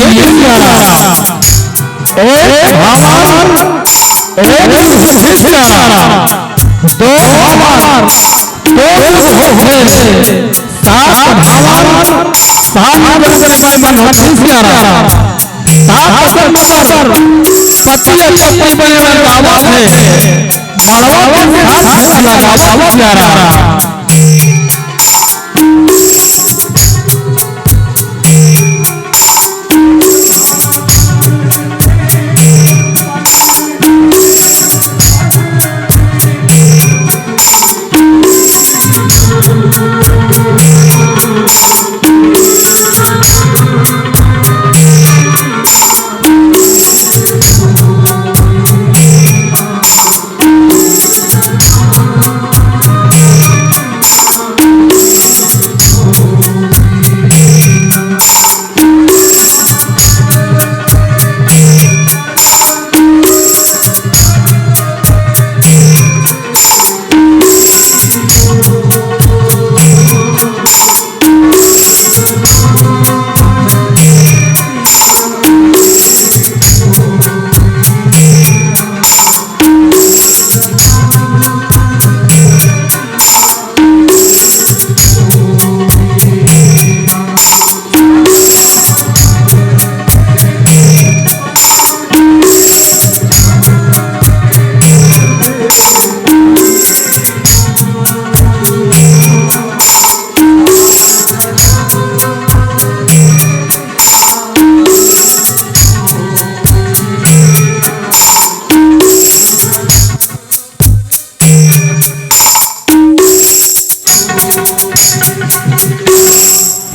ये प्यारा। एक भावर, एक सिस्टर, दो भावर, दो होते, सात भावर, सात बन बने भाई मन होते प्यारा। सात बन बने पति और पत्नी बने वाले गावत हे। मड़वा के साथ लगावत प्यारा।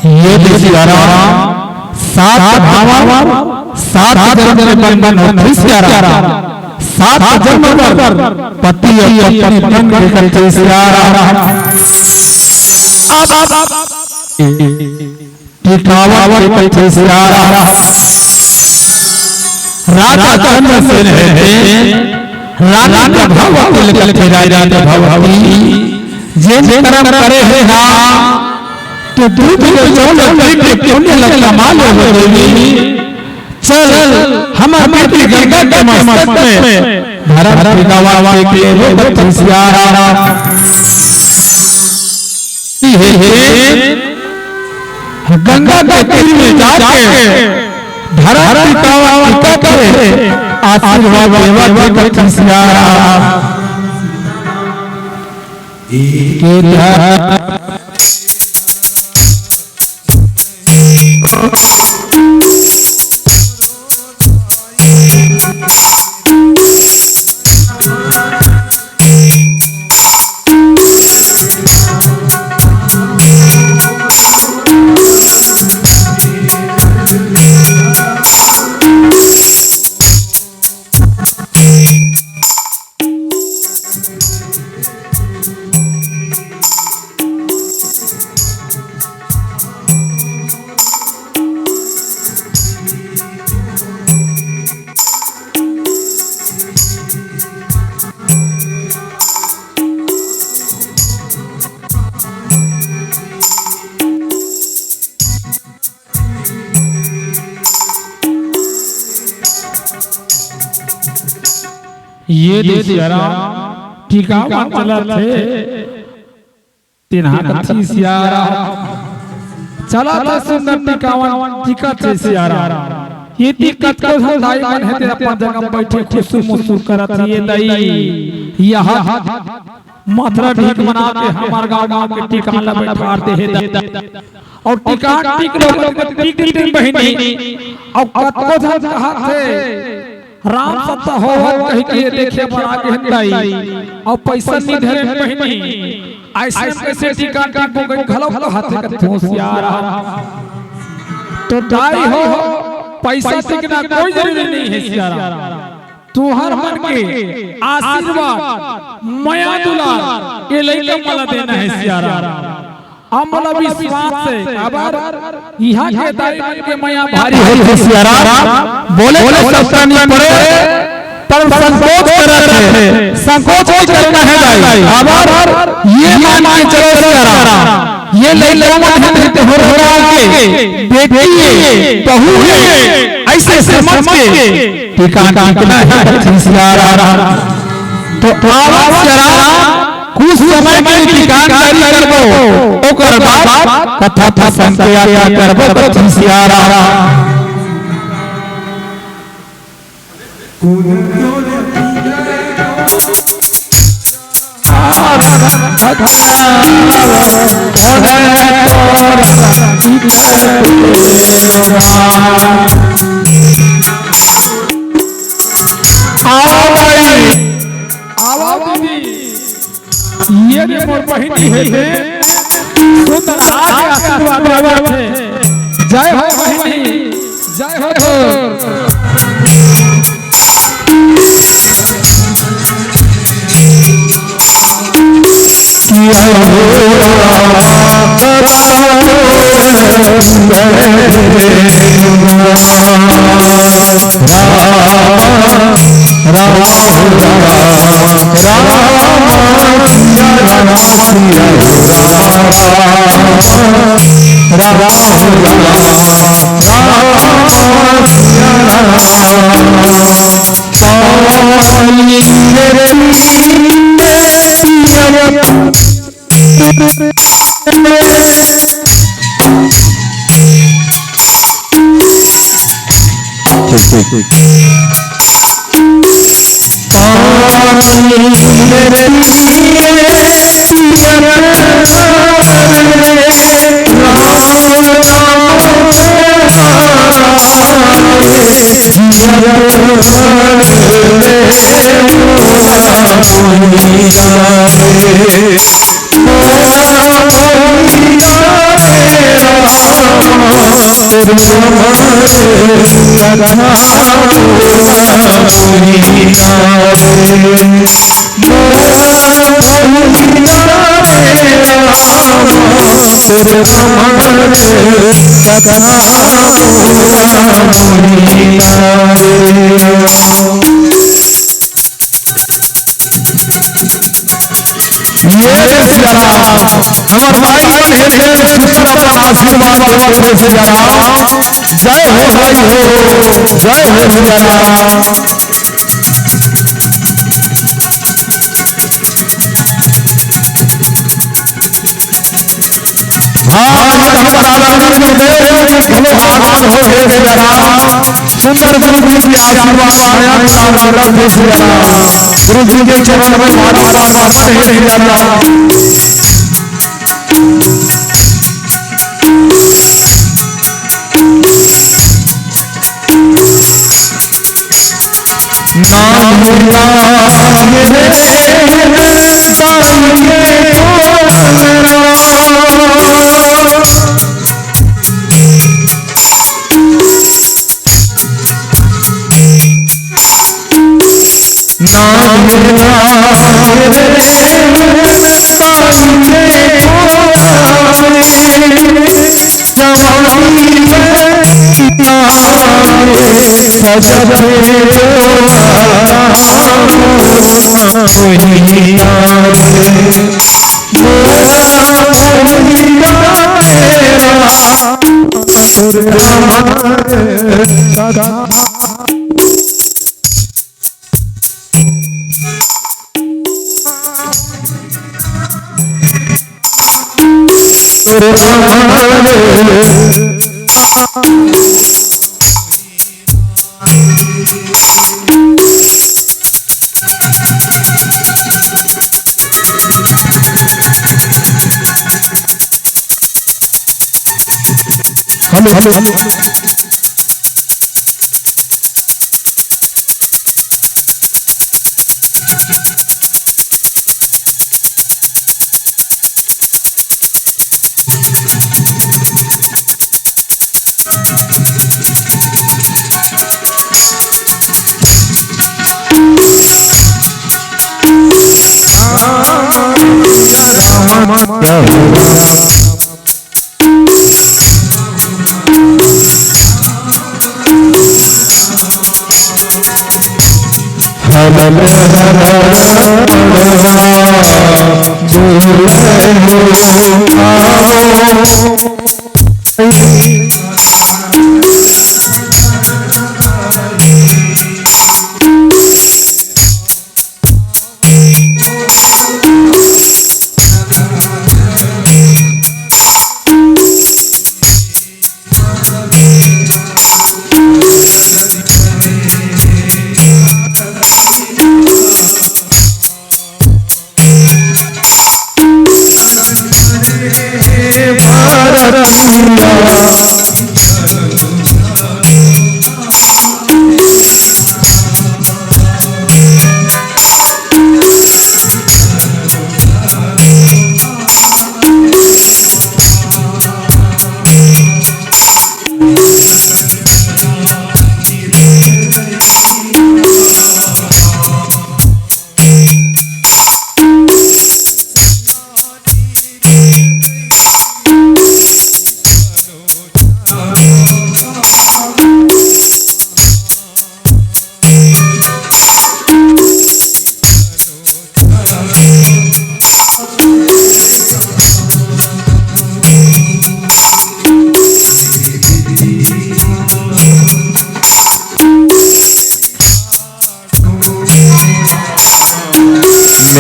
ये देखिए, सात भावर, सात जन्म के बंधन होथे सियाराम, सात जन्म बर पति अउ पत्नी बन के कथे सियाराम। अब टिकावन के कथे सियाराम। राजा चंद्रसेन हे ते, रानी प्रभावती ल कथे राजा प्रभावती, जेन करम करे हे ना, तो दूध के जल पी के पुण्य ल कमा ले हो देवी। चल, हम अभी गंगा के मस्तक में धरम टिकावन के लिए वो कथे सियाराम। हे, हे, गंगा के तीर में जाके धरम टिकावन के आशीर्वाद देवा के कथे सियाराम। के धरम ये दे सियाराम, टिकावन चलत हे। तेन हा कथे सियाराम, चलत हे सुंदर टिकावन, टिकत हे सियाराम। ये ती कतको झन दाई मन हे, ते अपन जगह बइठे खुसुर मुसुर करत हे दाई। ये हा मथरा ढीक बना के हमर गाँव, गाँव के टिकावन ला बइठार दे हे दाई। अउ टिकावन टिक लो, टिक टिक बहिनी। अउ कतको झन कहत हे, राम सत्ता होवत कहि के ये देखे बर आगे हन दाई, अउ पइसा नइ धरे बहिनी। अइसे कइसे टिकावन टिकबो घलो कहत हे कथे सियाराम। तो दाई हो, पइसा टिकना कोई जरूरी नइ हे सियाराम। तुंहर मन के आशीर्वाद, मया दुलार, ये लइका मन ला देना हे सियाराम। अब मोला विश्वास हे, काबर इहाँ के दाई मन के मया भारी होथे सियाराम। बोले तो सस्ता नइ पड़े, पर संकोच करत हे, संकोच नइ करना हे दाई। काबर ये मान के चलो सियाराम, ये लइका मन हे ते होरहा के बेटी हे, बहू हे, अइसे समझ के टिकावन टिकना हे कथे सियाराम। तो आवव सियाराम, कुछ समय के लिए टिकावन जारी करबो, ओकर बाद कथा प्रसंग के यात्रा करबो कथे सियाराम। आवा भाई, आवा दीदी, ये दे मोर बहिनी हे ते। सुंदर आके आशीर्वाद देवत हे। जय हो बहिनी, जय हो। ये रे सिया राम, हमर माई मन हे तेरे सिया राम, आशीर्वाद दे रे सिया राम। जय हो भाई हो, जय हो सिया राम। हाँ, ये हमर राजा गुरुदेव जी घलो आगमन हो हे सिया राम। सुंदर गुरु जी के आशीर्वाद, दया, अनुग्रह हे सिया राम। गुरु जी के चरण में बार बार नमन हे Siya Ram. Hello, hello, hello.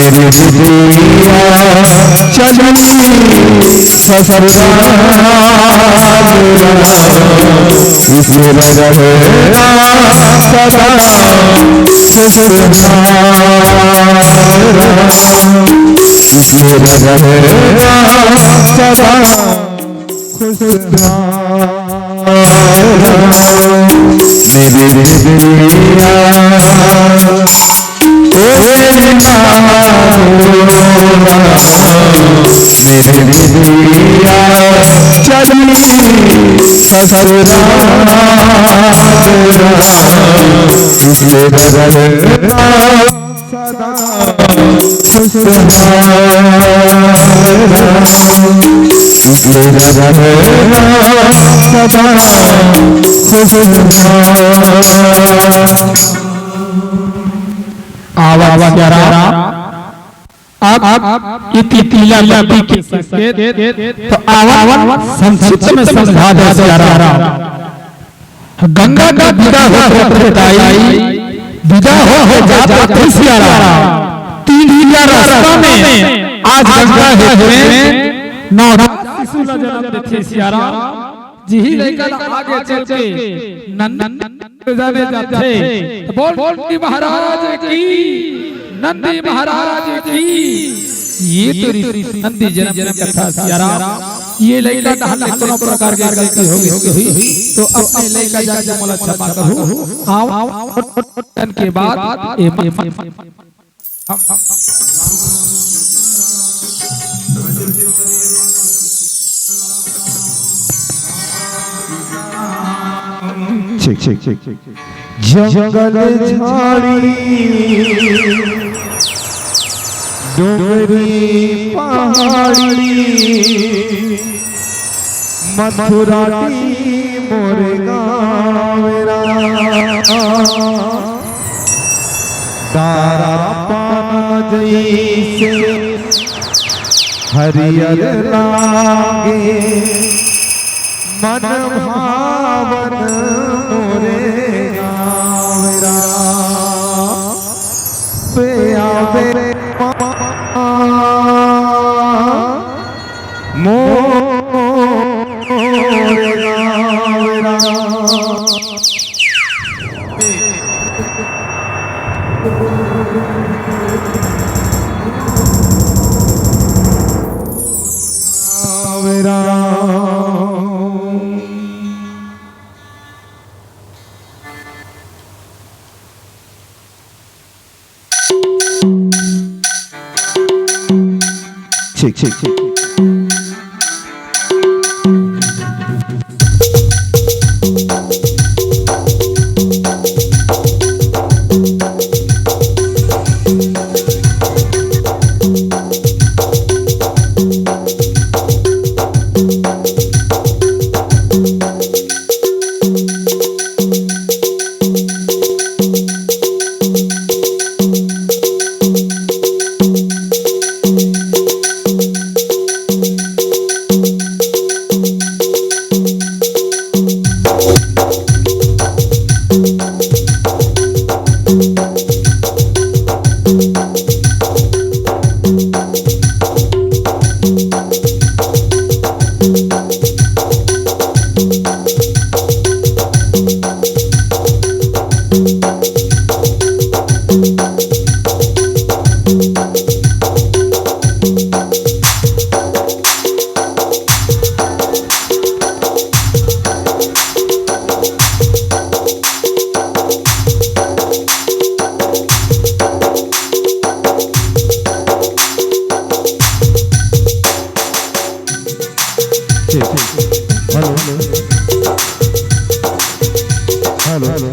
मेरी बिटिया चली ससुराल, इसे रहेगा सदा खुश रहा, इसे रहेगा सदा खुश रहा। मेरी बिटिया, ओ मेरी माँ, मेरी बिटिया चली ससुराल मेरा, मेरा सदा खुशहाल। मेरा सदा खुशहाल। आवाज प्यारा। अब, अब ये तीला पत्ती के संकेत, तो आवन संक्षिप्त में समझा दे सियाराम। गंगा के विदा होत रथे दाई, विदा होके जात रथे सियाराम। तीला रास्ता में आज गंगा हे में नवजात शिशु ला जन्म देथे सियाराम। जिही लइका ला आगे चल के नंद जाने जाथे। तो बोल, बोल नंदी महाराज की, नंदी महाराज की। ये तो ऋषि नंदी जन्म की कथा सियाराम। ये लइका डहर ले कोनो प्रकार के गलती हो गई होही, तो अपने लइका जाके मोला क्षमा करहू। आओ, आओ, के बाद ये ठीक, ठीक, ठीक, ठीक। जंगल झाड़ी, डोंगरी पहाड़ी, मथुरा की मोर गाँव रा। तारा पाना जैसे हरियर लागे मन भावन मोरे गाँव रा। बे आवे मोर गाँव रा। ठीक, ठीक, ठीक। ठीक, ठीक। Hello, hello. Hello, hello.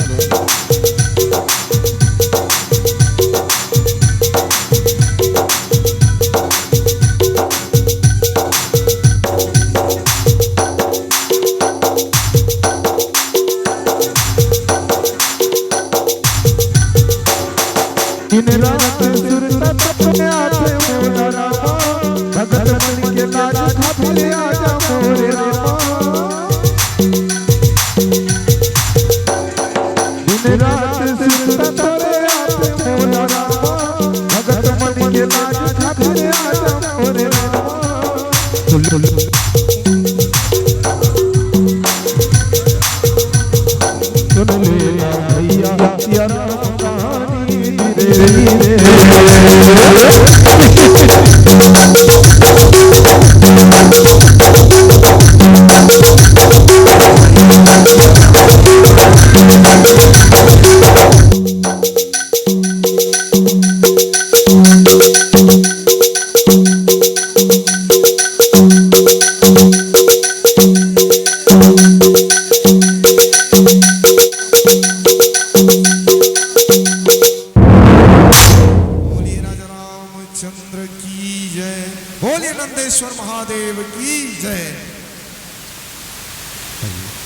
दिन रात सुरता तोरे आथे मोला रामा, भगत मन के लाज खातिर आजा मोरे रामा। दिन रात सुरता तोरे आथे मोला रामा, भगत मन के लाज खातिर आजा मोरे रामा। सुन ले भैया, यारा कहानी धीरे धीरे। कहिए।